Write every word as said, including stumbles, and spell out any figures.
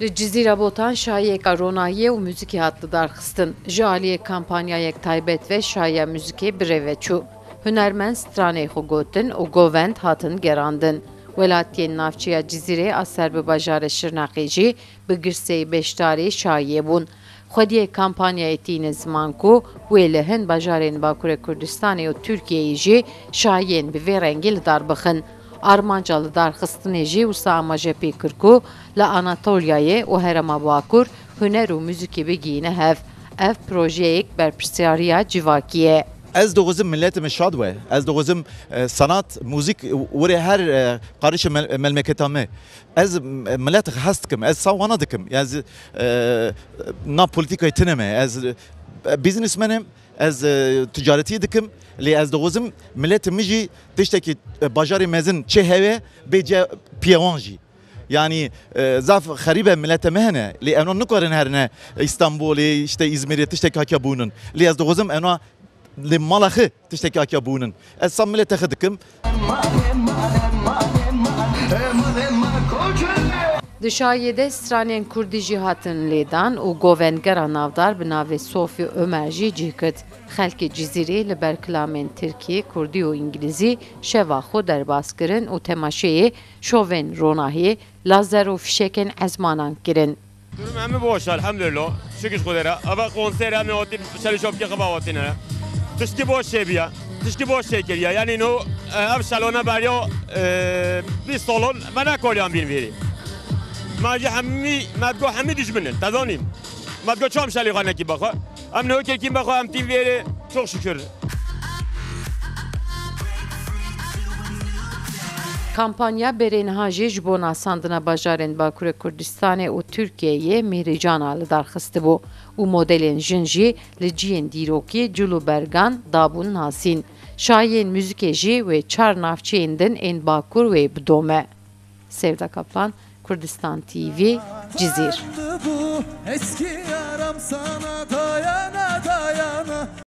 Li Cizîra Botan şayiyeka ronahiyê û muzîkê hat lidarxistin. Ji aliyê kampanyayek taybet ve şayiya muzîkê bi rê ve çû. Hunermend stranê xwe gotin û govend hatin gerandin. Welatiyên navçeya Cizîrê a ser bi bajarê Şirnexê jî bi girseyî beşdarê şayiyê bûn. Xwediyê kampanyayê tîne ziman ku wê li hin bajarên Bakurê Kurdistanê û Tirkiyeyê jî şayiyên bi vê rengî li dar bixin. Armanca lidarxistinê jî wisa amaje pê kir ku li Anatolyayê û Herêma Bakur huner û muzîkê bigihîne hev. Ev projeyek berpirsiyariya civakî ye. Ez dixwazim miletê min şad be. Ez dixwazim, e, sanat, muzîk, e, were her, e, qarişê mel-, memleketa me. Ez, e, miletê xwe hez dikim. Ez sawana dikim. Ez, e, na polîtîkayê tune me. Ez, e, businessman im. Ez, e, ticaretî dikim. Lê ez dixwazim miletê min jî tiştekî, e, bajarê mezin çê hebe bê ce piyewan jî. Yanî, e, zaf xerîbe milete me hene. Lê ewna nikarin herine Îstanbulê, işte Îzmîrê tiştek hatiye bûnin. Lê ez dixwazim ewna li mala xwe tiştek hatiye bûnin. Ez sa milete xwe dikim. Di şayiyê de stranên kurdî jî hatin lêdan û govendgera navdar bi navê Sofî Omer jî cih girt. Xelkê Cizîrê li ber kilamên tirkî, kurdî û îngilîzî şeva xwe derbas kirin û temaşeyê şovên ronahiyê, lazer û fişekên ezmanan kirin. Durum hemî boş, elhamdülillah. Şükür Xwedê re. Eva konser hemî hatî şerî şopkê xwe hatîne. Tiştî boş çêbiya. Tiştî boş çêkiriya. Yanî no, e, ev şalona beriya, e, bîst salon me nekariyan bîn vêrî. Me jî hemî, me digo hemî dijmin in. Te zanî. Me digo çam şelî xwe nekî bexwe. Em ne kekî bexwe, em tîm vêrê. Çok şükür. Kampanya berê niha jî ji bo nasandina bajarên Bakurê Kurdistanê û Tirkiyeyê Mîhrîcana li dar xistibû û modelên jin jî li cihên dîrokî, cil û bergan dabûn nasîn. Şayiyên muzîkê jî wê çar navçeyên din ên Bakur wê bidome. Sevda Kaplan, Kurdistan T V, Cizîr.